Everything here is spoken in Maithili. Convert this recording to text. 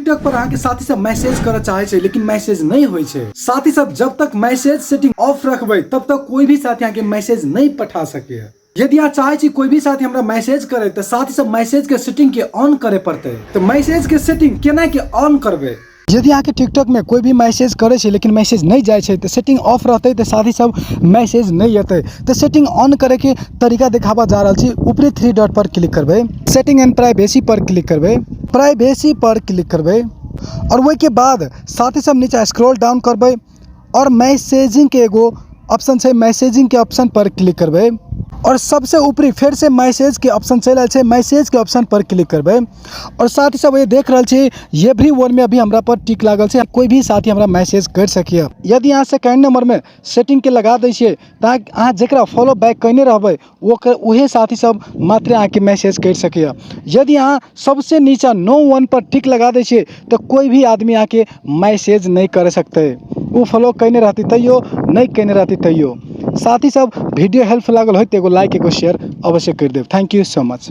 टिकटॉक पर अहाँके साथी सब मैसेज करऽ चाहे छै, लेकिन मैसेज नहीं होइ छै। साथी सब, जब तक मैसेज सेटिंग ऑफ रखबै तब तक कोई भी साथी अहाँके मैसेज नहीं पठा सके। यदि अहाँ चाहे छी कोई भी साथी हमरा मैसेज करे तऽ साथी सब मैसेज के सेटिंग के ऑन करे पड़तै। तऽ मैसेज के सेटिंग केना के ऑन करबै? यदि अहाँके टिकटॉक में कोई भी मैसेज करे छै लेकिन मैसेज नहीं जाइ छै तऽ सेटिंग ऑफ रहतै तऽ साथी सब मैसेज नहीं एतै। तऽ सेटिंग ऑन करे के तरीका देखाबऽ जा रहल छी। ऊपरे 3 डॉट पर क्लिक करबै, setting and privacy per click करबै, प्राइवेसी पर क्लिक करबै और ओहिके बाद साथी सब नीचा स्क्रॉल डाउन करबै और मैसेजिंग के एगो ऑप्शन छै, मैसेजिंग के ऑप्शन पर क्लिक करबै और सबसे ऊपरी फेर से मैसेज के ऑप्शन चलि आयल छै, मैसेज के ऑप्शन पर क्लिक करबै और साथी सब ये देख रहल छी एवरी वन में अभी हमरा पर टिक लागल छै, कोई भी साथी हमरा मैसेज कर सकैए। यदि अहाँ सेकेंड नंबर में सेटिंग के लगा दै छियै तऽ अहाँ जकरा फॉलो बैक कयने रहबै ओकर उहे साथी सब मात्र अहाँके मैसेज करि सकैए। यदि अहाँ सबसे नीचा नो वन पर टिक लगा दै छियै तऽ कोई भी आदमी अहाँके मैसेज नहि कर सकतै, ओ फॉलो कयने रहतै तैयो, नहि कयने रहतै तैयो। साथी सब वीडियो हेल्प लागल होय तऽ एगो लाइक एगो शेयर अवश्य करि देब। Thank you so much.